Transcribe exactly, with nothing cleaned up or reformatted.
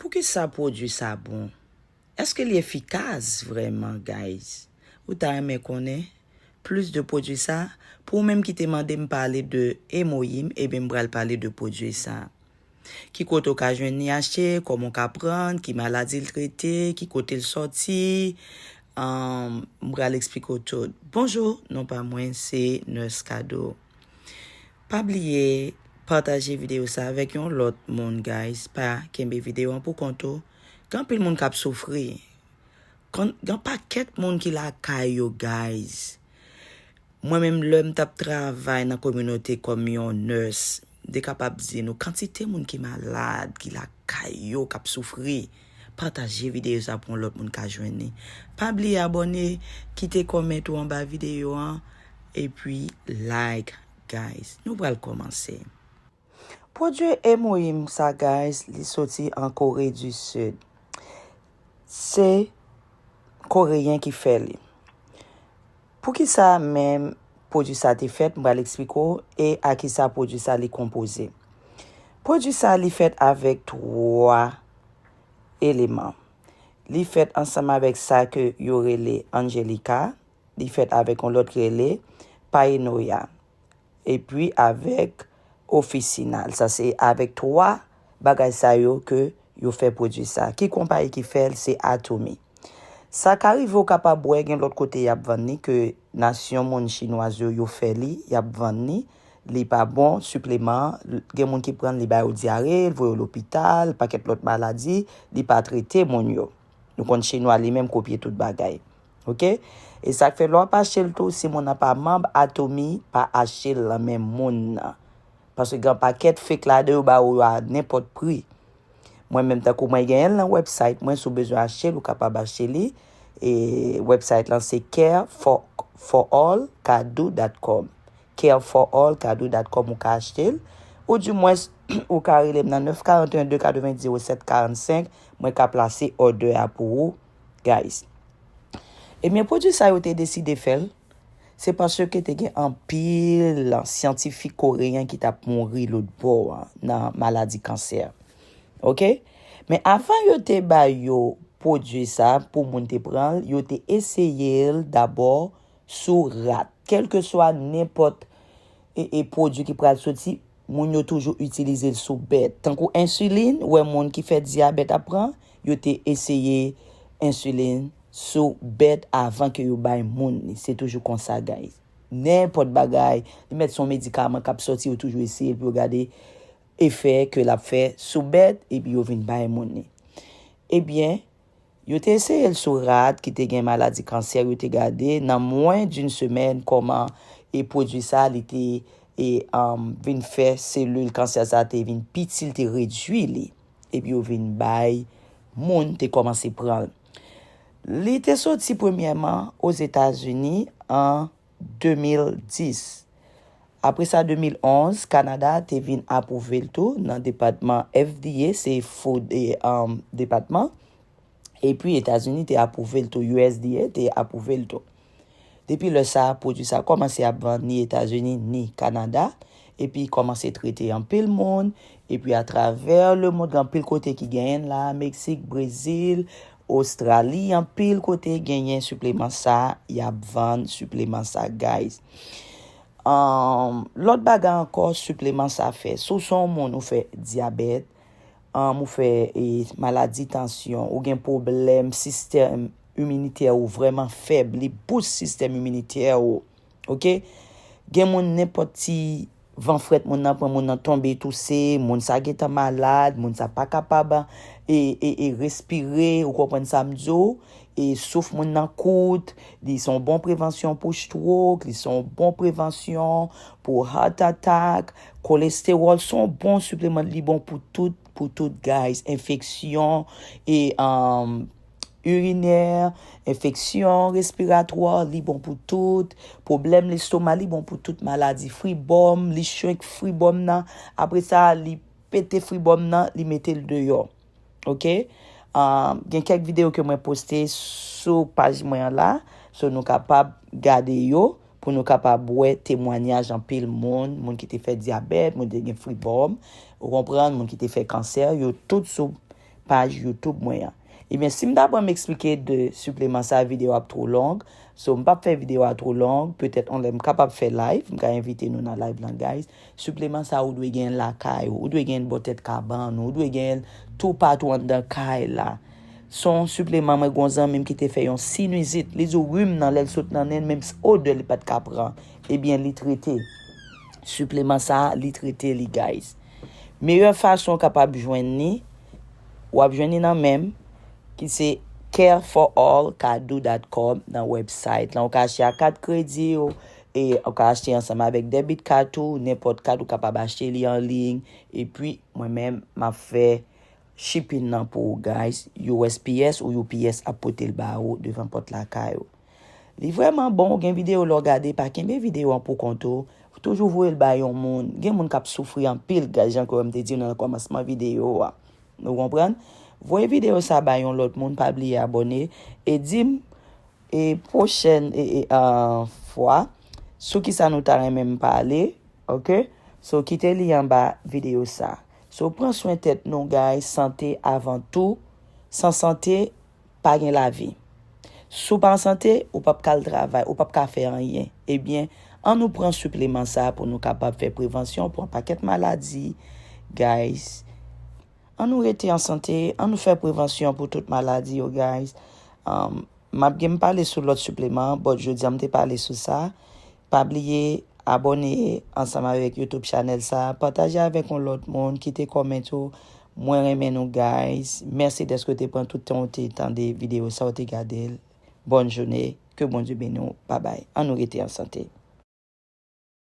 Poukisa pwodui sa bon? Èske li efikas vrèman, guys? Ou ta renmen konnen plis de pwodui sa? Pou ou menm ki te mande m pale de emoyim, ebyen m pral pale de pwodui sa. Ki kote w ka jwenn li achte, kòman w ka pran, ki maladi l trete, ki kote l sòti, um, m pral eksplike w tout. Bonjou, non pa mwen se Nurse Kado. Pa bliye pataje videyo sa avèk yon lòt moun, guys. Pa kenbe videyo an pou kont ou. Gen anpil moun k ap soufri. Kon- gen pakèt moun ki lakay yo, guys. Mwen menm, lè m t ap travay nan kominote kòm yon nurse, m te kapab di nou kantite moun ki malad, ki lakay yo, k ap soufri. Pataje videyo sa pou yon lòt moun ka jwenn li. Pa bliye abòne, kite kòmantè ou anba videyo an, epi like, guys. Nou pral kòmanse. Pwodui emoyim sa, guys, li soti an Kore di Sid. Se Koreyen ki fè li. Poukisa menm pwodui sa te fèt, m pral eksplike w, e a kisa pwodui sa li konpoze. Pwodui sa li fèt avèk twa eleman. Li fèt ansanm avèk sa ke yo rele Angelica, li fèt avèk yon lòt ki rele Paenoya, epi avèk Officina. Sa se avèk twa bagay sa yo ke yo fè pwodui sa. Ki konpayi ki fè l? Se Atomy. Sa ka rive w kapab wè gen lòt kote y ap vann li, ke nasyon moun chinwaz yo, yo fè li, y ap vann li. Li pa bon, sipleman, gen moun ki pran l, li ba yo dyare, l voye yo lopital, pakèt lòt maladi, li pa trete moun yo. Nou konn chinwa li menm kopye tout bagay. Oke? E sa k fè lè w ap achte l tou, si moun nan pa manm Atomy, pa achte l nan men moun nan. Paske gen pakèt fake ladan yo ba ou yo a nenpòt pri. Mwen menm, tankou mwen genyen l nan website mwen, si w bezwen achte l, ou kapab achte li. E website lan se care for all kado dot com. care for all kado dot com, ou ka achte l. Ou di mwens, ou ka rele m nan nèf karanteyen de katrevenndis zewo sèt karannsenk. Mwen ka plase òdè a pou ou, guys. Ebyen, pwodui sa yo te deside fè l, se paske te gen anpil syantifik koreyen ki t ap mouri lòtbò a nan maladi kansè. Oke? Men avan yo te ba yo pwodui sa pou moun te pran l, yo te eseye l dabò sou rat. Kèlkeswa nenpòt e, e pwodui ki pral soti, moun yo toujou itilize l sou bèt. Tankou ensilin, ou wè moun ki fè dyabèt ap pran, yo te eseye ensilin sou bèt avan ke yo bay moun li. Se toujou konsa, guys. Nenpòt bagay, li mèt se yon medikaman k ap sòti, yo toujou eseye l pou yo gade efè ke l ap fè sou bèt, epi yo vin bay moun li. Ebyen, yo te eseye l sou rat ki te gen maladi kansè, yo te gade nan mwen d'une semaine kòman e pwodui sa li te e, um, vin fè selil kansè sa te vin piti, li te redui li. Epi yo vin bay moun te kòmanse pran l. Li te soti premyèman Ozetazini an de mil dis. Apre sa, de mil onz, Kanada te vin apwouve l tou nan depatman F D A, se Food, e, um, depatman. Epi Etazini te apwouve l tou, U S D A te apwouve l tou. Depi lè sa a, pwodui sa a kòmanse ap vann ni Etazini, ni Kanada, epi kòmanse trete anpil moun, epi atravè lemonn, gen anpil kote ki genyen l la, Meksik, Brezil, Ostrali, anpil kote genyen sipleman sa, y ap vann sipleman sa, guys. Um, lòt bagay ankò, sipleman sa fè. Si w se yon moun ou fè dyabèt, um, ou fè, e, maladi tansyon, ou gen pwoblèm sistèm iminitè ou vrèman fèb, li bous sistèm iminitè ou. Oke? Gen moun, nenpòt ti van frèt moun nan pran, moun nan tonbe touse, moun sa gentan malad, moun sa pa kapab e, e, e respire, ou konprann sa m di w? E souf moun nan kout, li se yon bon prevansyon pou stroke, li se yon bon prevansyon pou heart attack, kolestewòl, se yon bon sipleman, li bon pou tout, pou tout, guys, enfeksyon, e, um, irinè, enfeksyon respiratwa, li bon pou tout, pwoblèm lestoma, li bon pou tout maladi, fribòm, li shrink fribòm nan, apre sa, li pete fribòm nan, li mete l deyò. Oke? Um, gen kèk videyo ke mwen poste sou paj mwen an la, so nou kapab gade yo, pou nou kapab wè temwanyaj anpil moun, moun ki te fè dyabèt, moun ki te gen fribòm, ou konprann, moun ki te fè kansè, yo tout sou paj YouTube mwen an. Ebyen, si m ta pran m eksplike de sipleman sa, videyo ap twò long. So, m p ap fè videyo a twò long. Petèt, on lè m kapab fè live, m ka envite nou nan live lan, guys. Sipleman sa, ou dwe gen l lakay ou, ou dwe gen l bò tèt kabann ou, ou dwe gen l toupatou anndan kay la. Se yon sipleman, mwen gen yon zanmi m ki te fè yon sinizit. Li di w rim nan, lè l sot nan nen l, menm odè li pa t ka pran. Ebyen, li trete. Sipleman sa, li trete li, guys. Meyè fason w kapab jwenn li, w ap jwenn li nan men m, ki se care for all kado dot com nan website lan. Ou ka achte a kat kredi w, e ou ka achte ansanm avèk debit card ou, nenpòt kat ou kapab achte li an liy. Epi, mwen menm, m ap fè shipping nan pou ou, guys. U S P S ou U P S ap pote l ba ou devan pòt lakay ou. Li vrèman bon, ou gen videyo lè w gade, pa kenbe videyo an pou kont ou. Toujou voye l bay yon moun. Gen moun k ap soufri anpil, guys, jan ke m te di w nan kòmansman videyo a. Ou konprann? Voye videyo sa bay yon lòt moun, pa bliye abòne. E di m, e pwochèn e, e, ah, fwa, sou ki sa nou ta renmen m pale, ok? So, kite li anba videyo sa. So, pran swen tèt nou, guys, sante avan tou. San sante, pa gen lavi. Si w pa an sante, ou p ap ka al travay, ou p ap ka fè anyen. Ebyen, an nou pran sipleman sa pou nou kapab fè prevansyon pou yon pakèt maladi, guys. An nou rete an sante, an nou fè prevansyon pou tout maladi yo, guys. Um, m ap gen m pale sou lòt sipleman, but jodi a m te pale sou sa. Pa bliye abòne ansanm avèk YouTube channel sa, pataje avèk yon lòt moun, kite kòmant ou. Mwen renmen nou, guys. Mèsi dèske w te pran tout tan w te tande videyo sa, w te gade l. Bòn jounen, ke Bondye beni w. Babay. An nou rete an sante.